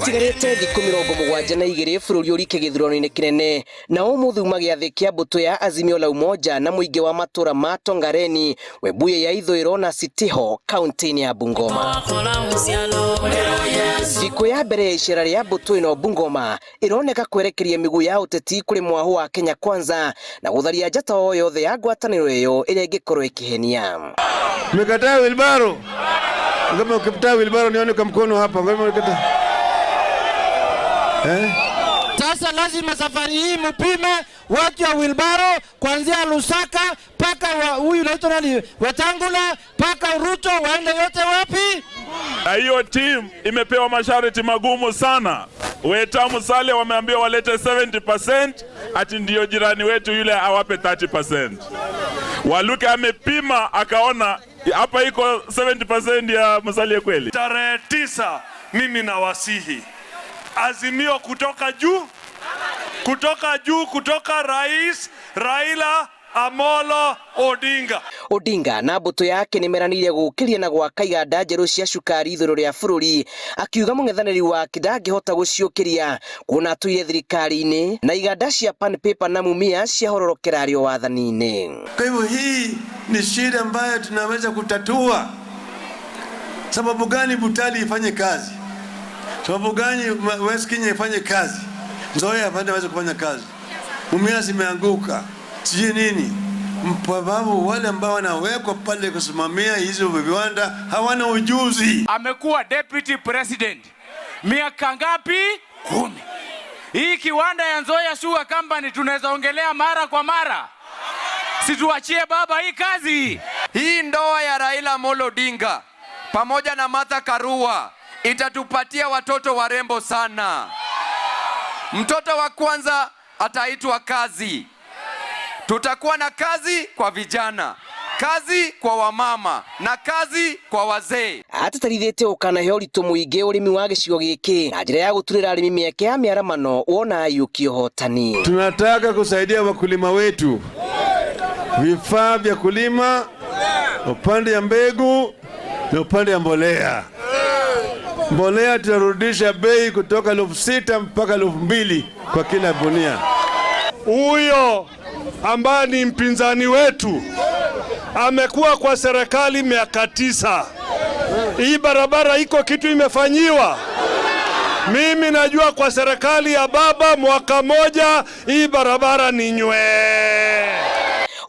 Gũtigarĩte thikũ 72 bũrũri ũrike gĩthurano-inĩ kĩnene na ũmũthĩ uma gĩathĩ kĩa mbũtũ ya Azimio la Umoja na mũingĩ wa matũra ma Tongareni, Webuye ya ithũĩro na Sitiho kaunti-inĩ ya Bungoma. Thikũ ya mbere ya icera rĩa mbũtũ ĩno Bungoma ĩroneka kwerekeria mĩguu ya ũteti kũrĩ mwahũ wa Kenya Kwanza na gũtharia njata o yothe ya ngwatanĩro ĩyo ĩrĩa ĩngĩkorwo ĩkĩhenia. Mmekataa wheelbarrow? Kama ukikataa wheelbarrow nione kwa mkono hapa. Kama ukikataa. Eh? Sasa lazima safari hii mupime watu wa wheelbarrow kuanzia Lusaka mpaka huyu naitwa nani, Wetangula mpaka Ruto, waende yote wapi? Na hiyo team imepewa masharti magumu sana. Weta Musalia wameambiwa walete 70%, ati ndio jirani wetu yule awape 30%. Waluke amepima akaona hapa iko 70% ya Musalia kweli. Tarehe 9 mimi nawasihi Azimio kutoka juu, kutoka juu, kutoka Rais Raila Amolo Odinga. Odinga na mbũtũ yake nĩmeranĩire gũkĩria na gwaka iganda njerũ cia cukari ithũĩro rĩa bũrũri, akiuga mũng'ethanĩri wake ndangĩhota gũciũkĩria kuona atũire thirikari-inĩ na iganda cia Pan Paper na Mumias ciahororokera arĩ o wathani-inĩ. Kwa hivyo hii ni shida ambayo tunaweza kutatua. Sababu gani Butali ifanye kazi? Sababu gani West Kenya ifanye kazi? Nzoia hawezi kufanya kazi. Mumias imeanguka. Sijui nini. Sababu wale ambao wanawekwa pale kusimamia hizo viwanda hawana ujuzi. Amekuwa deputy president miaka ngapi? 10. Hii kiwanda ya Nzoia Sugar Company tunaweza ongelea mara kwa mara. Situachie baba hii kazi. Hii ndoa ya Raila Amolo Odinga pamoja na Martha Karua itatupatia watoto warembo sana. Mtoto wa kwanza ataitwa Kazi. Tutakuwa na kazi kwa vijana, kazi kwa wamama na kazi kwa wazee. Atĩtĩrithĩtie gũkanahe ũritũ mũingĩ ũrĩmi wa gĩcigo gĩkĩ na njĩra ya gũturĩra arĩmi mĩeke ya mĩaramano wona aiyũkia ũhotani. Tunataka kusaidia wakulima wetu vifaa vya kulima, upande ya mbegu na upande ya mbolea. Mbolea tutarudisha bei kutoka 6,000 mpaka 2,000 kwa kila gunia. Huyo ambaye ni mpinzani wetu amekuwa kwa serikali miaka 9. Hii barabara iko kitu imefanyiwa? Mimi najua kwa serikali ya baba mwaka moja hii barabara ni nywee.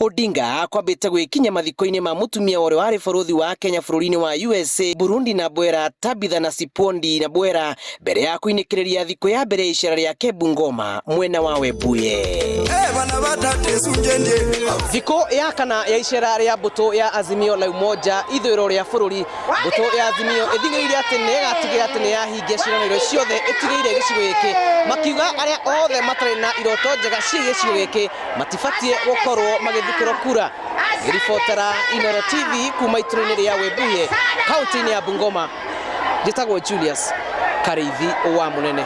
Odinga akwambĩte gwĩkinya mathiko-inĩ ma mũtumia ũrĩa warĩ bũrũthi wa Kenya bũrũri-inĩ wa USA, Burundi na Bwera Tabitha na Sipondi na Bwera mbere ya kũinĩkĩrĩria thikũ ya mbere ya icera rĩake Bungoma mwena wa Webuye. Thikũ ya kana ya icera rĩa mbũtũ ya Azimio la Umoja ithũĩro rĩa bũrũri, mbũtũ ya Azimio ĩthing'ĩrĩirie atĩ nĩ ĩgatigĩrĩra atĩ nĩ yahingia ciĩranĩro ciothe ĩtigĩire gĩcigo gĩkĩ, makiuga arĩa othe matarĩ na iroto njega ciĩgiĩ gĩcigo gĩkĩ matibatiĩ gũkorwo magĩthukĩrwo kura. Ribotera Inooro TV kuma itũra-inĩ rĩa Webuye kaunti-inĩ ya Bungoma, njĩtagwo Julius Karĩithi wa Mũnene.